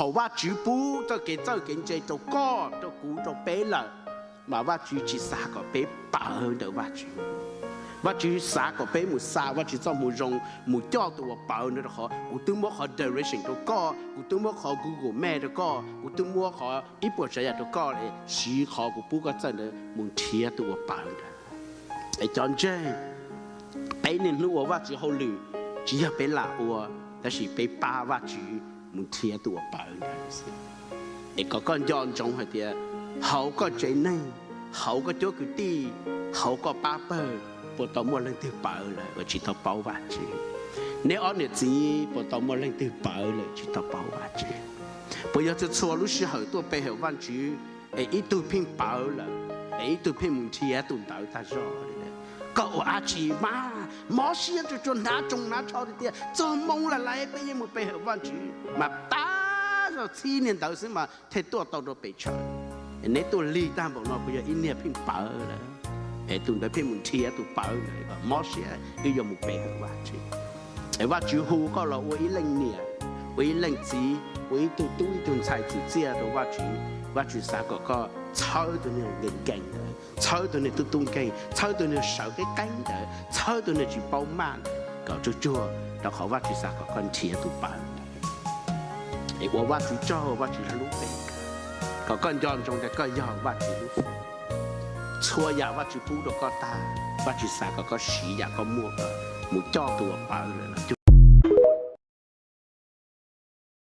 Thaum Vajtswv pub txoj kev txawj kev ntse rau koj, rau kuv, rau peb lawm, mas Vajtswv tsis xav kom peb pawv ntawm Vajtswv. Vajtswv xav kom peb mus xa Vajtswv txoj moo zoo, mus coj tus uas pawv ntawd rau qhov kuv twb muab qhov direction rau koj, kuv twb muab qhov Google Map rau koj, kuv twb muab qhov ib puas tsav yam rau koj, siv qhov kuv pub koj txawj ntawd mus nrhiav tus uas pawv ntawd. Es cov ntseeg, peb niaj hnub ua Vajtswv hauj lwm, tsis yog peb lam ua, tab sis peb pab Vajtswv mus nrhiav tus uas pawv ntawd. Es kom koj nco ntsoov hais tias hauv koj tsev neeg, hauv koj cov kwv tij, hauv koj pab pawg, puas tau muaj leej twg pawv lawm uas tsis tau paub Vajtswv? Neb ob niam txiv puas tau muaj leej twg pawv lawm tsis tau paub Vajtswv? Puas yog txhua txhua lub sij hawm tuaj pe hawm Vajtswv es ib tug pheej pawv lawm, es ib tug pheej mus nrhiav tus ntawd tag zog li? Koj ua dab tsi mas mob siab tsuas tsuas hnav tsoos hnav tsho tiag tiag, txog moo lawm peb yeej mus pe hawm Vajtswv mas tab zog txhib niag ntawd xwb mas thiaj tuaj tau rau pes tsawg. Neb tuaj lig tag npaum no puas yog ib niag pheej pawv lawm, es tus ntawd pheej mus nrhiav tus pawv ntawd kom mob siab wb yuav mus pe hawm Vajtswv? Es Vajtswv hu koj los ua ib leej niam, ua ib leej txiv, ua ib tug tub ib tug ntxhais txim txiaj rau Vajtswv, Vajtswv xav kom koj txhawb tus niag nkees nkees ntawd, txhawb tus niag tub tub nkeeg, txhawb tus niag sawv qeeb qeeb ntawd, txhawb tus niag tsis paub maj ntawd kom tsuag tsuag, rau qhov Vajtswv xav kom koj nrhiav tus pawv ntawd. Es ua Vajtswv tsaug, Vajtswv hlub peb, kom koj nco ntsoov tias koj yog Vajtswv lub fwj. Txhua yam Vajtswv pub rau koj tag, Vajtswv xav kom koj siv yam koj muaj mus coj tus uas pawv lawm.